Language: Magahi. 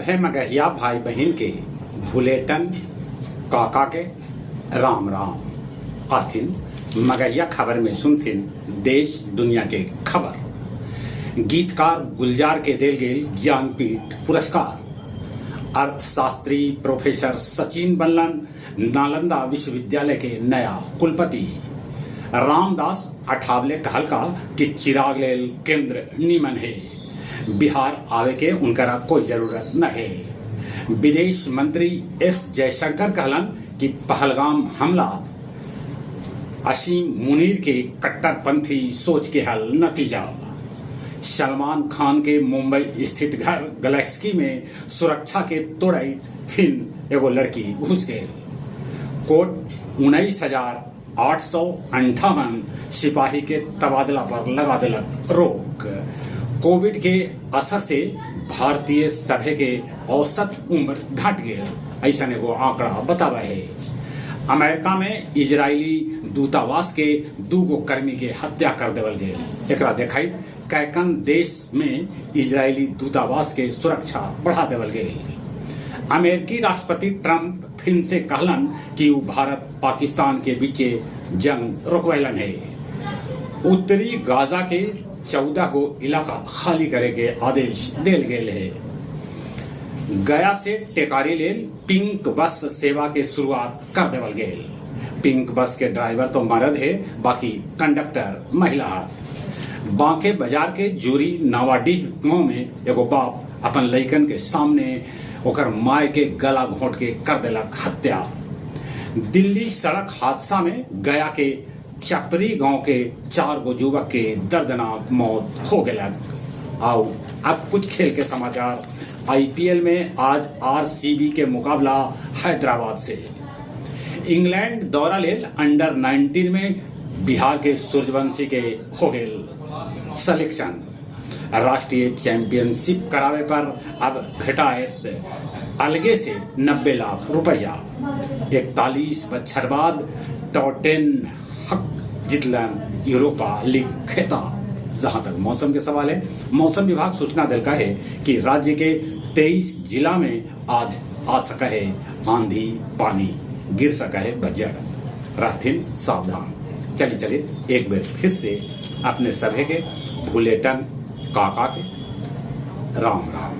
सभे मगहिया भाई बहिन के भुलेटन काका के राम राम। आथिन मगहिया खबर में सुनथिन देश दुनिया के खबर। गीतकार गुलजार के देल गेल ज्ञानपीठ पुरस्कार। अर्थशास्त्री प्रोफेसर सचिन बनलन नालंदा विश्वविद्यालय के नया कुलपति। रामदास अठावले कहलका कि चिराग लेल केंद्र नीमन हे, बिहार आवे के उनकरा कोई जरूरत न हे। विदेश मंत्री एस जयशंकर कहलन कि पहलगाम हमला असीम मुनीर के कट्टरपंथी सोच के हल नतीजा। सलमान खान के मुंबई स्थित घर गैलेक्सी में सुरक्षा के तोड़ई फिन एगो लड़की घुस गेल। कोर्ट 19,858 सिपाही के तबादला पर लगा देलक रोक। कोविड के असर से भारतीय सभे के औसत उम्र घट गेल, ऐसन एगो आंकड़ा बतावा हे। अमेरिका में इजरायली दूतावास के दूगो कर्मी के हत्या कर देवल गेल। एकरा देखैत कैकन देश में इजरायली दूतावास के सुरक्षा बढ़ा देवल गेल। अमेरिकी राष्ट्रपति ट्रंप फिन से कहलन कि ऊ भारत पाकिस्तान के बीचे जंग रोकवैलन हे। उत्तरी गाजा के 14 गो इलाका खाली करे के आदेश देल गेल हे। गया से टेकारी लेल पिंक बस सेवा के शुरुआत कर देवल गेल। पिंक बस के ड्राइवर तो मर्द हे, बाकी कंडक्टर महिला हथ। बांके बाजार के जूरी नावाडीह गांव में एगो बाप अपन लइकन के सामने ओकर माय के गला घोंट के कर देलक हत्या। दिल्ली सड़क हादसा में गया के चपरी गांव के 4 गो युवक के दर्दनाक मौत हो गेलक। आओ अब कुछ खेल के समाचार। आईपीएल में आज आरसीबी के मुकाबला हैदराबाद से। इंग्लैंड दौरा लेल अंडर 19 में बिहार के सूर्यवंशी के हो गेल सिलेक्शन। राष्ट्रीय चैंपियनशिप करावे पर अब भेटाएत अलगे से 90 लाख रुपया। 41 बच्छर बाद टॉटेनहम जितलन यूरोपा लीग खिताब। जहां तक मौसम के सवाल है, मौसम विभाग सूचना दिलका है कि राज्य के 23 जिला में आज आ सका है आंधी पानी, गिर सका है बज्जर। रहथिन सावधान। चलिए चलिए एक बार फिर से अपने सभे के भुलेटन काका के राम राम।